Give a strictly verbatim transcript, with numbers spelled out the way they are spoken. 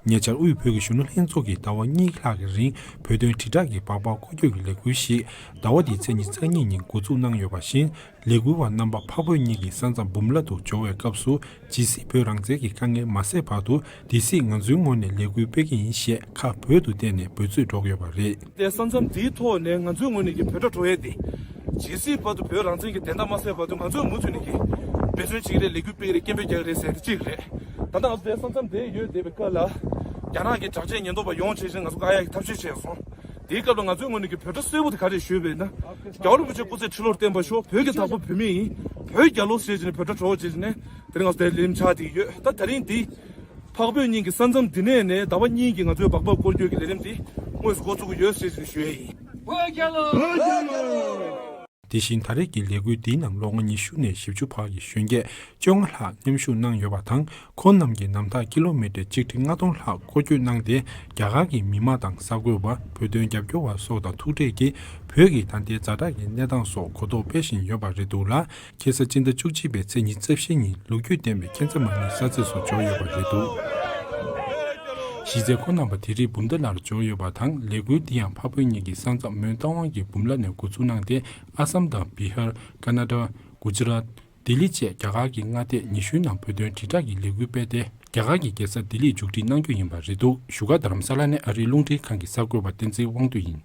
ཉེ་ཆར་དབུས་བོད་ཀྱི་གཞོན་ནུ་ལྷན་ཚོགས་ཀྱིས་ཟླ་བ་གཉིས་ལྷག་གི་རིང་བོད་དོན་དྲིལ་བསྒྲགས་ཀྱི་སྦག་སྦག་སྐོར་སྐྱོད་ཀྱི་ལས་འགུལ་ཞིག་ཟླ་བ་འདིའི་ཚེས་ཉི་ཤུ་རྩ་གཉིས་ཉིན་འགོ་འཛུགས་གནང་ཡོད་པ་བཞིན། ལས་འགུལ་བ་རྣམ་པ་འཕགས་བོད་གཉིས་ཀྱི་ས་མཚམས་འབུམ་ར་དུ་འབྱོར་བའི་སྐབས་སུ། ཇི་སྲིད་བོད་རང་བཙན་གྱི་དཀའ་ངལ་མ་སེལ་བར་དུ། དེ་སྲིད་ང་ཚོའི་ངོས་ནས་ལས་འགུལ་སྤེལ་གྱི་ཡིན་ཞེས་ཁ་བོད་དུ་བསྟན་ནས་འབོད་ཚིག་སྒྲོག་ཡོད་པ་རེད། དེ་ས་མཚམས་འདིའི་ཐོག་ནས་ང་ཚོའི་ངོས་ནས་ཀྱི་བོད་ཕྲུག་འགྲོ་ཡས་དེ། ཇི་སྲིད་བར་དུ་བོད་རང་བཙན་གྱི་བདེན་མཐའ་མ་གསལ་བར་དུ་ང་ཚོས་མུ་མཐུད་ནས་ཀྱི་འབད་བརྩོན་བྱེད་ཀྱི་རེད། ལས་འགུལ་སྤེལ་གྱི་རེད། སྐད་འབོད་རྒྱག་གི་རེད་ཟེར་ཡ་དེ་གཅིག་རེད། ད་ལྟ་ང་ཚོ་དེ་ས་མཚམས་དེ་ཡོད་བསྡད་པའི་སྐབས་ལ། རྒྱ་ནག་གི་དྲག་ཆས་ཉེན་རྟོག་པ་ཡོང་བྱས་ཤིང་ང་ཚོ་བཀག་ཡག་གི་ཐབས་ཤེས་བྱས་སོང་། དེའི་སྐབས་ལ་ང་ཚོའི་ངོས་ནས་ཀྱི་བོད་ཕྲུག་གསལ་པོ་དེ་ག་རེ་ཞུས་པ་ཡིན་ན། རྒྱལ་བ་རིན་པོ་ཆེ་སྐུ་ཚེ་ཁྲི་ལོར་བརྟན་པར་ཤོག་བོད་ཀྱི་བདག་པོ་བོད་མི་ཡིན། བོད་རྒྱལ་ལོ་ཞེས་བྱས་ནས་བོད་ཕྲུག་གྲོགས་བྱས་བྱས་ནས་དེ་རིང་ང་ཚོ་དེ་ལས་རིམ་ཆགས་བསྡད་ཡོད། ད་དེ་རིང་འདི་འཕགས་བོད་གཉིས་ཀྱི་ས་མཚམས་འདི་ནས་ནས་ཟླ་བ་གཉིས་ཀྱི་ང་ཚོའི་སྦག་སྦག་སྐོར་སྐྱོད་ཀྱི་ལས་རིམ་འདི་དངོས་སུ་འགོ་བཙུགས་ཀྱི་ཡོད་ཞེས་བྱས་ནས་ཞུ་ཡས་ཡིན། བོད་རྒྱལ་ལོ། བོད་རྒྱལ་ལོ། དེ་བཞིན་ད་རེས་ཀྱི་ལས་འགུལ་འདིའི་ནང་ལོ་ངོ་ཉི་ཤུ་ནས་བཞི་བཅུ་བར་གྱི་གཞོན་སྐྱེས་བཅོ་ལྔ་ལྷག་མཉམ་ཞུགས་གནང་ཡོད་པ་དང་། ཁོང་རྣམས་ཀྱིས་ནམ་ཐག་ཀི་ལོ་མི་ཊར་ཆིག་ཁྲི་ལྔ་སྟོང་ལྷག་སྐོར་སྐྱོད་གནང་སྟེ། རྒྱ་གར་གྱི་མི་མང་དང་གསར་འགོད་པ། བོད་དོན་རྒྱབ་སྐྱོར་བ་སོགས་དང་ཐུག་འཕྲད་ཀྱིས། བོད་ཀྱི་ད་ལྟའི་ཛ་དྲག་གི་གནས་སྟངས་སོགས་གོ་རྟོགས་སྤེལ་བཞིན་ཡོད་པ་རེད་འདུག་ལ། ཁ་སང་སྤྱི་ཟླ་བཅུ་གཅིག་པའི་ཚེས་ཉི་ཤུ་རྩ་བཞི་ཉིན་ལོ་རྒྱུས་ལྡན་པའི་ཁྱད་མཚར་མ་ཎིའི་གསར་ཚེས་སུ་འབྱོར་ཡོད་པ་རེད་འདུག་གཞི་རྩའི་ཁོང་རྣམ་པ་དེ་རིང་འབུམ་ཐང་ལ་འབྱོར་ཡོད་པ་དང་། ལས་འགུལ་འདི་ཡང་འཕགས་བོད་གཉིས་ཀྱི་ས་མཚམས་མོན་རྟ་དབང་གི་འབུམ་ར་ནས་འགོ་འཛུགས་གནང་སྟེ། ཨ་སམ་དང་བི་ཧར། ཀ་ན་ཌ། གུ་ཇི་རཱཏ། ལྡི་ལི་བཅས་རྒྱ་གར་གྱི་མངའ་སྡེ་ཉི་ཤུའི་ནང་བོད་དོན་དྲིལ་བསྒྲགས་ཀྱི་ལས་འགུལ་སྤེལ་ཏེ། རྒྱ་གར་གྱི་རྒྱལ་ས་ལྡི་ལིར་མཇུག་སྒྲིལ་གནང་རྒྱུ་ཡིན་པ་རེད་འདུག་བཞུགས་སྒར་རྡ་རམ་ས་ལ་ནས་ཨ་རིའི་རླུང་འཕྲིན་ཁང་གི་གསར་འགོད་པ་བསྟན་འཛིན་དབང་འདུས་ཡིན།